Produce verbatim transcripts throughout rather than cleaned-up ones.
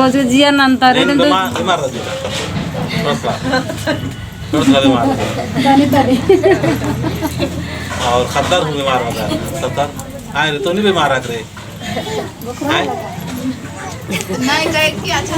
और जो जिया नंतर है, तो बीमार, बीमार रहती है। थोड़ा सा, थोड़ा सा बीमार रहती है। और खद्दर हूँ बीमार होता है। खद्दर, हाँ, रे, तो नहीं बीमार रख रहे। हाँ? नहीं, गए कि अच्छा।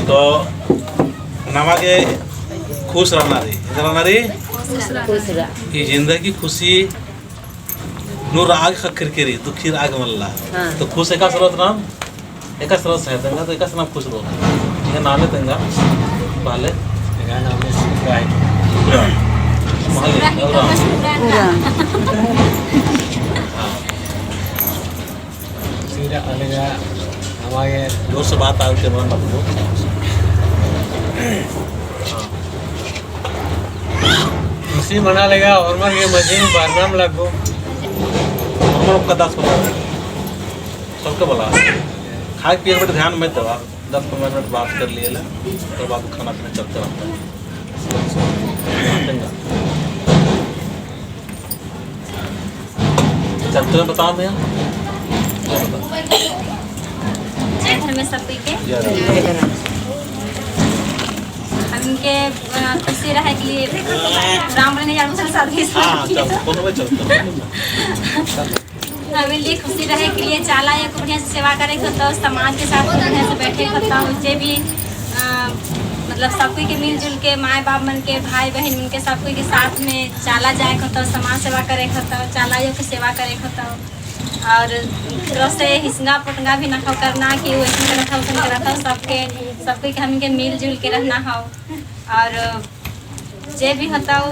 तो नमा गे खुश रहना रई। इधर रहना रई? खुश रह। ई जिंदगी खुशी नू रआ गे ख़क्खरकी रई, दुखी रआ गे मल्ला। हाँ। तो खुश एकासे रओत नाम, एकासे रओत सही तेंगा, तो एकासे नाम खुश रओत। इहे नामे तेंगा, पहले। तेंगा नामे सुखराय। महले, सुखराय, सुखराय। हाँ। सीधा अलगा, हमारे जोर से बात आगे के मन रखो। हाँ। खुशी मना लेगा, और मन के मजे में बरनाम लगो। हमर का दस पन्द्रह मिनट सबके बोला, खाए पिए पर ध्यान मत देवा, दस पन्द्रह मिनट बात कर लिए ले, उसके बाद खाना पीना चलते रहता है। चलते हैं, बता दें। जय धर्मेश सब कोई के। जय धर्मेश। हमके, अ, खुशी रहे के लिए राम बने यार मुझे साथ ही साथ। हाँ, चल, कोनो में चल, कोनो में चल। हमरे लिए खुशी रहे के लिए चाला आयो के बढ़िया से सेवा करे के होता, समाज के साथ बढ़िया से बैठे के होता, जे भी, अ, मतलब सब कोई के मिलजुल के, माय बाप मन के, भाई बहन मन के, सब कोई के साथ में चाला जाए के होता, समाज सेवा करे के होता, चाला आयो के सेवा करे के होता। और एकरो से हिसंगा पोटंगा भी ना हो करना कि वैसन करत हो, वैसन करत हो, सबके, सब कोई के हमके मिलजुल के रहना हो। और जे भी होता हो,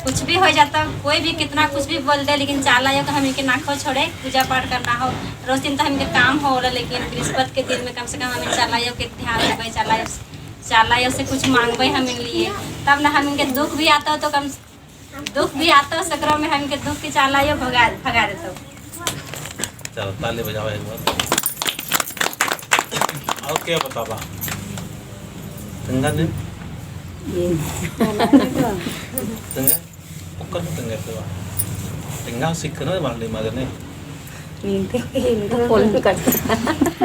कुछ भी हो जाता हो, कोई भी कितना कुछ भी बोल दे, लेकिन चाला आयो के हमके ना खो छोड़े, पूजा पाठ करना हो। रोज दिन तो हमके काम हो होला, लेकिन बृहस्पति के दिन में कम से कम हमें चाला आयो के ध्यान देबे, चाला आयो, चाला आयो से कुछ मांगबे हमें लिए, तब ना हमके दुख भी आता हो तो कम दुख भी आता हो, सकरो में हमके दुख के चाला आयो भगा, भगा देतो। चलो, ताली बजाओ एक बार। और क्या बताबा? तेंगा ने? तेंगा? ओकर में तेंगा के बा? तेंगा सीखना है, मालूम है ने? इनके, इनका फोन कर।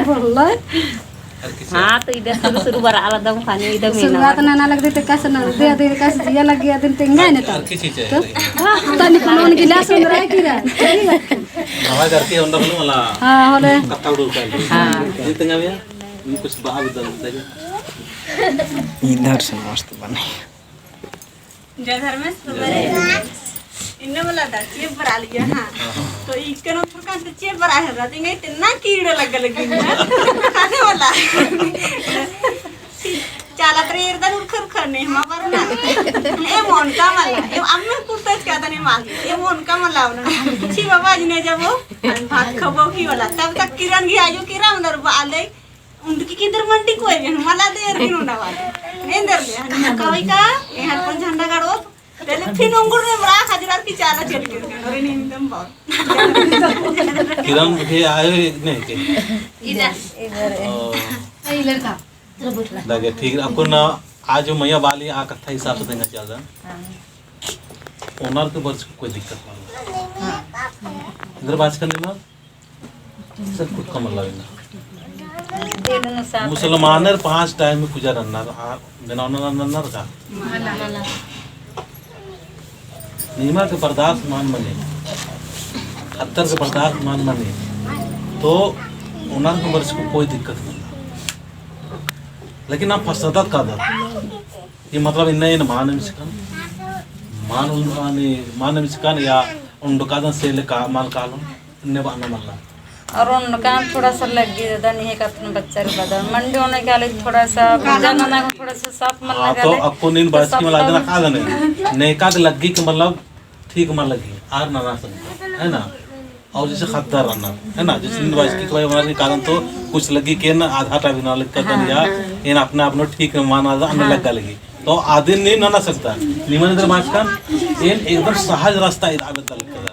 बोल। हाँ, तो इधर शुरू, शुरू बरा आला दम खाने, इधर में शुरुआत ना, ना लगते, तो कैसे ना, दे, दे, कैसे जिया लग गया, दिन तेंगा है ना तो। और किसी चीज़ है? तो तनी कोनो गिलास में रह की रहा। नवा करके उन लोगों वाला। हाँ, होले। कत्ता उड़ू कर। हाँ। ये तेंगा भैया, ये कुछ बाहर उधर, उधर। इधर से मस्त बने। जय धर्मेस, जय धर्मेस। इन्ने मला दा, चेप बरा लिया, हाँ। हाँ, हाँ। तो इक्कन थुरकान तो चेप बरा है, रात इंगे इतना कीड़ा लग्गा लगी ना। खाने वाला। चाला तरे एरदन उरखर खने, हमा बरना। ए मोन का मला, ए अम्मे कुत्ता का तने माल, ए मोन का मला उन्ना। छी बाबा जी ने जब वो, भात खबो की वाला, तब तक किरण की आयो, किरण उधर बाले, उंडकी किंदर मंडी कोई भी मला देर की नोना वाले। एंदर ले, हन कवई का, ए हर कौन झंडा गाड़ो, तेले फिन उंगुर में मरा खजरार की चाला चल के, अरे नींदम बाल। किरण भी आए नहीं के? इधर। इधर है। ओ। ये लड़का। इधर बैठ ले। लगे, ठीक, आपको ना, आज जो मैया बाली आ कत्था हिसाब से तेंगा चल रहा। हाँ। ओनर के बरचकन कोई दिक्कत ना। हाँ। इधर बात करने में सब कुछ कम लगे ना। मुसलमानर पाँच टाइम में पूजा रन्ना, आ, बिना ओनर रन्ना का? नीमा के बर्दाश्त मान मने, खत्तर के बर्दाश्त मान मने, तो ओनर के बरचकन कोई दिक्कत नहीं। लेकिन आप फसदत का दर, ये मतलब इन्ना इन मान मिसकन, मान उन-, माने मान मिसकन या उंडकादन से ले का मान कालो। ने बअना मल्ला। और उनका थोड़ा सा लग्गी दादा, नहीं है का अपना बच्चा रे बदन। मंडी होने के लिए थोड़ा सा, पूजा नना को थोड़ा सा साफ मल्ला हाँ, तो गले। अक्कु नीन तो बाचकी सब मल्ला देना लोग का देने। नेका के लग्गी के मतलब ठीक मल्ला लग्गी, आर नना संग, है ना? और जैसे खद्दर रन्ना, है ना? जैसे नीन बाचकी के भाई हमारे कारण तो कुछ लग्गी के ना आधा टा भी ना लगता हाँ, या हाँ। एन अपने आप नो ठीक माना जा, अन्ने हाँ। लग्गा लग्गी। तो आदिन नीन नना सकता। निमन इधर बाचकन, एन एकदम सहज रास्ता इधर आवे लगता।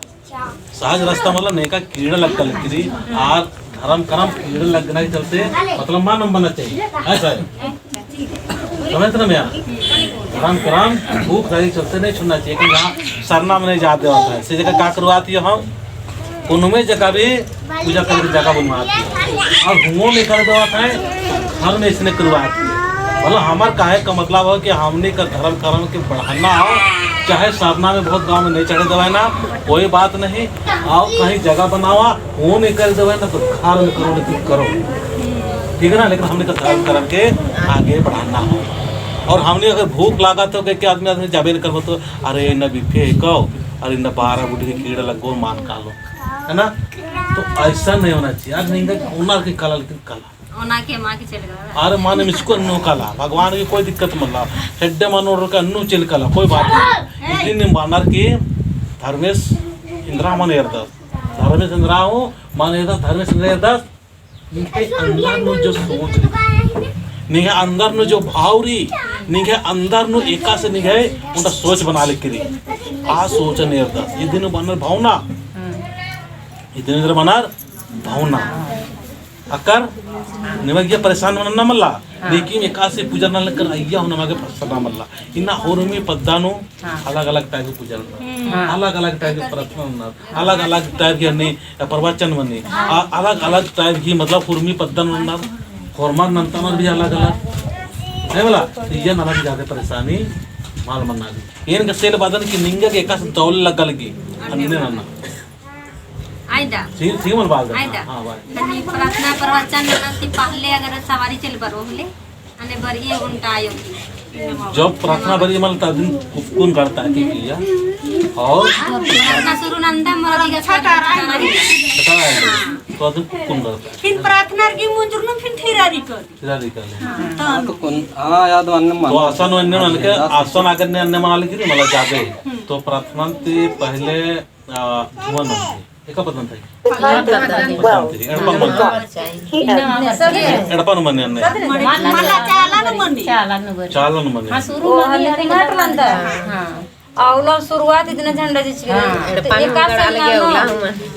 सहज रास्ता मतलब नेका कीड़ा लग्गा लगी, आर धर्म करम कीड़ा लगना के चलते मतलब मानम बनना चाहिए, है सर? समझत ना भैया? धर्म करम भूख लगी चलते नहीं छोड़ना चाहिए, कि यहाँ सरना में नहीं जाते होता है। से जगह का करवाती है हम, कोनो में जगह भी पूजा करके जगह बनवाती है। और हुओं नहीं करे देवा था, घर में इसने करवा दिए। मतलब हमार कहे का मतलब है कि हमनी का धर्म कर्म के बढ़ाना हो, चाहे सरना में बहुत गाँव में नहीं चढ़े देवा ना, कोई बात नहीं। आओ कहीं जगह बनावा, वो नहीं कर देवे ना तो घर में करो, लेकिन करो, ठीक है ना। लेकिन हमने तो धर्म कर्म के आगे बढ़ाना हो। और हमने अगर भूख लागा तो के आदमी, आदमी जाबे नहीं करबो तो, अरे इन्ना बिफे है कहो, अरे इन्ना बारह गुटी के कीड़ा लगो मान कालो, है ना। तो ऐसा नहीं होना चाहिए यार। नहीं ओनर की कला, लेकिन कला ओना के माँ के चल गया। अरे माने मिसको अन्नू काला, भगवान की कोई दिक्कत मल्ला। हेड्डे मानो का अन्नू चल काला, कोई बात नहीं। इतनी निम बानर की धर्मेस इंद्रा मन एरदस। धर्मेस इंद्रा हूँ, मन एरदस, धर्मेस इंद्रा एरदस। निंग्है अंदर नू जो सोच रई, निंग्है अंदर नू जो भाव रई, निंग्है अंदर नू एकासे निंग्है ओन्टा सोच बना ले करी। आ सोच एरदस। इदिन बानर भावना। इदिन बानर भावना। अक्कर, निमा गे परेशान मन्ना मल्ला, हाँ। लेकिन एकासे पूजा नना लगनर अइय्या हूँ नमा गे परेशान मल्ला। इन्ना हुरमी पद्दा नू हाँ। अलग-अलग type की पूजा नना। हाँ। अलग-अलग type की प्रार्थना नना। अलग-अलग type की अन्ने प्रवचन मनी। हाँ। आ, अलग-अलग type की मतलब हुरमी पद्दा नू नना। होरमर नन्तानर भी अलग-अलग। है वाला? तो ये नना भी ज्यादा परेशानी मल मन्ना भी। एन का सेल बअदन कि निंगा गे एकासे दौल लग्गा लगी। अन्ने नना। आयदा। ठीक, ठीक मन बाल दे। आयदा। हाँ, बाल। तनी प्रार्थना प्रवचन नना ती पहले अगर सवारी चल बरो होले, अने बरिए ओन्टा आयो की। जब प्रार्थना बरिए मल ता दिन कुक्कुन गड़ता है, ठीक है, या? और? प्रार्थना शुरू नंदा, मोर दिगा छठा रहा है। छठा रहा है। तो दिन कुक्कुन गड़ता है। फिर प्रार्थना की मुंजुर नू फिर ठिरारी कर। ठिरारी कर ले। हाँ, तो हाँ, तो कौन, हाँ, याद मानने मन। तो आसन अन्ने मन के, आसन अगर ने अन्ने मना लगी, मतलब जाबे। तो प्रार्थना ती पहले आ, धुआं नन्ती। एका पद्दा नन्ती? पद्दा नन्ती। एड़पा नू मनी। एड़पा नू मनी अन्ने। मला चाला नू मनी। चाला नू मनी। चाला नू मनी। हाँ, शुरू मनी हले घाट नन्ता। हाँ। अउला शुरुआत इदिन झंडा चिच्चकी। हाँ। तो एकासे गड़ा लगे अउला।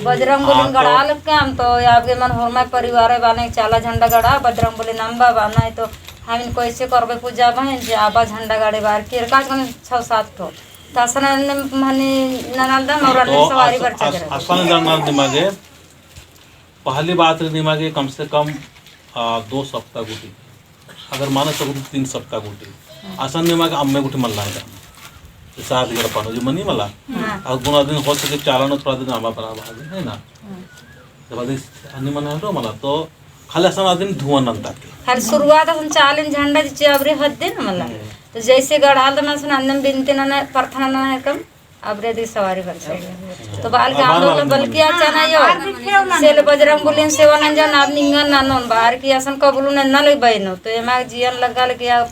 बजरंग बली हाँ, तो गड़ा लगे हम तो, आगे मन होरमा परिवार बाने चाला झंडा गड़ा, बजरंग बली नम्बा बाना है तो हम इनको ऐसे करबे पूजा बहन जे आबा झंडा गड़े बार के एकासे छव सात ठो। तो असन अन्ने मनी ननालदम और अन्ने तो सवारी अस-, बरचा अस-, करे। असन ननालदम निमा गे, पहली बात रई निमा गे कम से कम, आ, दो सप्ताह गूटी। अगर माने तो तीन सप्ताह गूटी। असन निमा गे अम्मे गूटी मल्ला है। साथ एड़पा नू जो मनी मला। हाँ। अगर गुना दिन हो सके चाला नू थोड़ा दिन आमा बराबर है ना। हाँ। जब अदिन अन्ने मना है तो मला तो खाली असन अदिन धुआं नन्ता के। खाली शुरुआत असन चाला नू झंडा चिच्ची अबरी हद्दिन मला। हम्म। तो जैसे गड़ालदम असन अन्नेम बिनती नना प्रार्थना नना है कम, अबरी अदी सवारी बरचा। तो बाल के आंदोलन बल्कि अच्छा ना यो। सेल बजरंग बलिन सेवा नंजन अब निंगन ननोन बार की असन कबुलु नन्ना लई बइनो। तो एमा जियन लग्गा लगी अब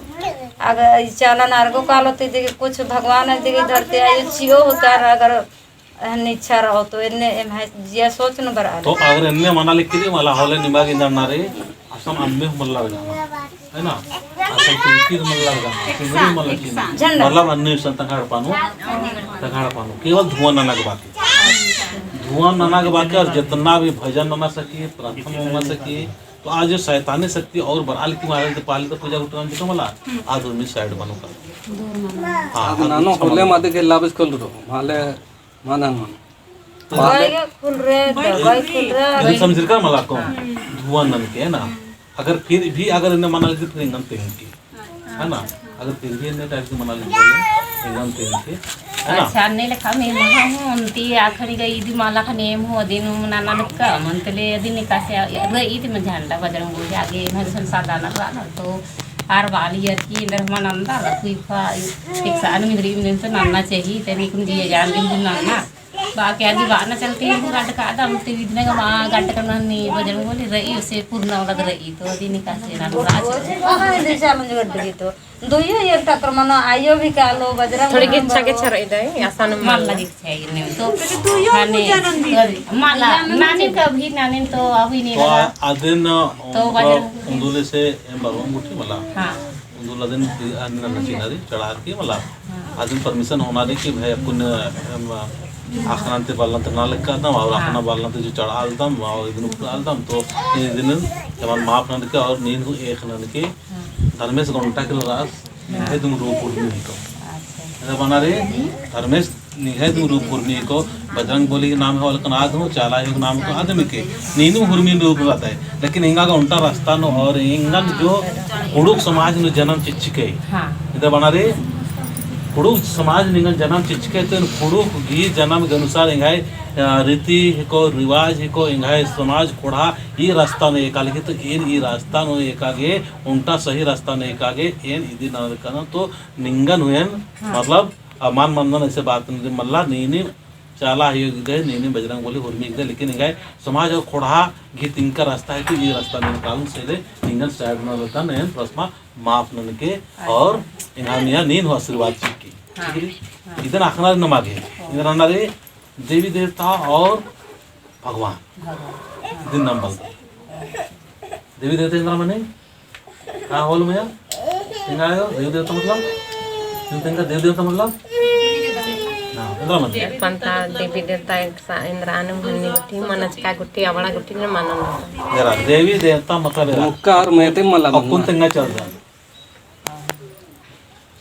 अगर ई चाला नू आरगो कालो तो इदी कुछ भगवान इदी धरती आयो चिओ होता अगर एहन इच्छा रओ तो एन्ने एम्है जिया सोच नू बरआ तो लगी। अगर एन्ने मना लगी कि मला होले निमा गे इंदा नारे, असन अम्मे हूँ मल्ला रअना, है ना? असन पिंकी हूँ मल्ला रअना, चुनरी हूँ मल्ला रअना। झंडा। मतलब अन्ने सन तंग्है एड़पा नू, तंग्है एड़पा नू। केवल धुआं नना गे बाकी। धुआं नना गे बाकी और जितना भी भजन नना सकी, प्रार्थना नना सकी, तो आज जो शैतानी शक्ति और बरआ लगी मारे तो पहले तो पूजा उठा जितो मला, आज उर्मी side मनो का। हाँ, आज नानो होले मादे के लाभ स्कूल रो, माले मानन मन। दवाई के खुल रे, दवाई खुल रे। इधर समझ का मला को, धुआं नन के, है ना? अगर फिर भी अगर इन्हें मना लगी, फिर इंगन तेंगी, है ना? अगर फिर भी इन्हें type से मना लगी, इंगन तेंगी, है ना? अच्छा, अन्ने लेखा में महा हूँ, उन्ती आखिरी गई इदी माला का नेम हूँ, अदिन नना लेखा, मन तले अदिन एकासे, रई इदी में झंडा बजरंग बली आगे, इन्हें संसार दाना रहा, तो आर बाली अर की, इंदर मन अंदर, कोई फा, एक सान में गरीब ने तो नन्ना चाहिए, तेरे कुन दिए जान दिन नन्ना। बाकी आदि बाना चलते हैं, गड्ड कादम, ते इदने का माँ गड्ड करना नहीं, बजरंग बली रई, उसे पूर्ण औलाद रई, तो अदिन एकासे ना राज। हाँ, इधर से हम जो गड्ड की तो, दुइयो एक टक्कर मनो, आयो भी कालो, बजरंग थोड़ी बली गिच्छा के छरई दे, आसान मल लगे। चाहिए नहीं तो। तो दुइयो हाँ, नहीं। पूजा नंदी। माला, नानी का भी, नानी तो अभी नहीं तो लगा। आ-, अदिन तो उनका बजरंग उन्दुले से एम बरवा मुठी मला। हाँ। उन्दुल अदिन, अदिन नन्ना चिनारी चढ़ा के मला। हाँ। अदिन permission होना रई कि भाई अक्कुन, अम, आखना ते बालन ते ना लक्का दम और हाँ। आखना बालन ते जो चढ़ा आलदम और इदिन ऊपर आलदम तो इदिन जमान माफ नन के और नीन हूँ एक नन के हाँ। धर्मेस गौंटा के लरास हाँ। इदिन रूप उर्मी तो। अच्छा। अरे बना रे धर्मेस निंग्है दिम रूप हुरमी को, बजरंग बली नाम है, वलकन आद हूँ, चाला ही नाम को आदमी के, नीनिम हुरमी रूप रहता है। लेकिन एंगा गा ओन्टा रास्ता नू और एंगन जो कुँड़ुख़ समाज नू जनम चिच्चके। हाँ। इधर बना रे, कुँड़ुख़ समाज नू एंगन जनम चिच्चके, तो कुँड़ुख़ गही जनम के अनुसार एंग्है, अ, रीति हिको, रिवाज हिको, एंग्है समाज ख़ोंड़हा ई रास्ता नू एका लगी, तो एन ई रास्ता नू एका गे, ओन्टा सही रास्ता नू एका गे, एन इदी नलख नू तो निंगन हूँ एन, हाँ। मतलब, अ, मान मन्दन ऐसे बात नहीं, मल्ला नीनिम चाला ही गे, नीनिम बजरंग बली हुरमी गे, लेकिन एंग्है समाज और ख़ोंड़हा गही तिंका रास्ता है, तो ई रास्ता नू एन कालम से ले, निंगन side नू लगन एन प्रश्न माफ ननके, अच्छा। और एंगा मइय्याँ नीन हूँ आशीर्वाद चिके। हाँ। ठीक है? हाँ। इदन अख़ना नमा गे, हाँ। इदन रअना रे देवी देवता और भगवान। भगवान। इदन नाम बलता। देवी देवता एन्दरा मनी? का होल मइय्याँ? एंगा आयो, देवी देवता मतलब? तुम तेंगा देवी देवता मतलब? ना, एन्दरा मनी? पंता देवी देवता एक सा-, एन्दरा आने मनी गुट्ठी, मनचका गुट्ठी, अबड़ा गुट्ठी ने मानन। जरा, देवी देवता मतलब एरा। मुक्का और मैं ते मला अक्कुन मनना। तेंगा चल जा।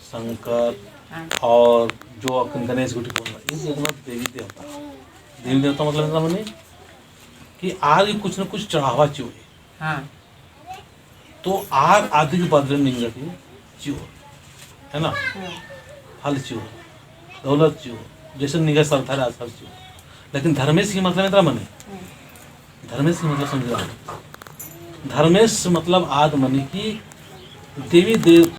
शंकर हाँ। और जो अक्कुन गणेश गुट्ठी बोलना, ये बोलना देवी देवता। देवी देवता मतलब एन्दरा मनी कि आर ही कुछ न कुछ चढ़ावा चिओ। हाँ। तो आर आदि के बदले निंगा की चिओ, है ना? हाँ। फल चिओ, दौलत चिओ, जैसे निंगा श्रद्धा रई आर चिओ। लेकिन धर्मेस ही मतलब एन्दरा मनी? हाँ। धर्मेस ही मतलब समझा। धर्मेस मतलब आद मनी कि देवी देव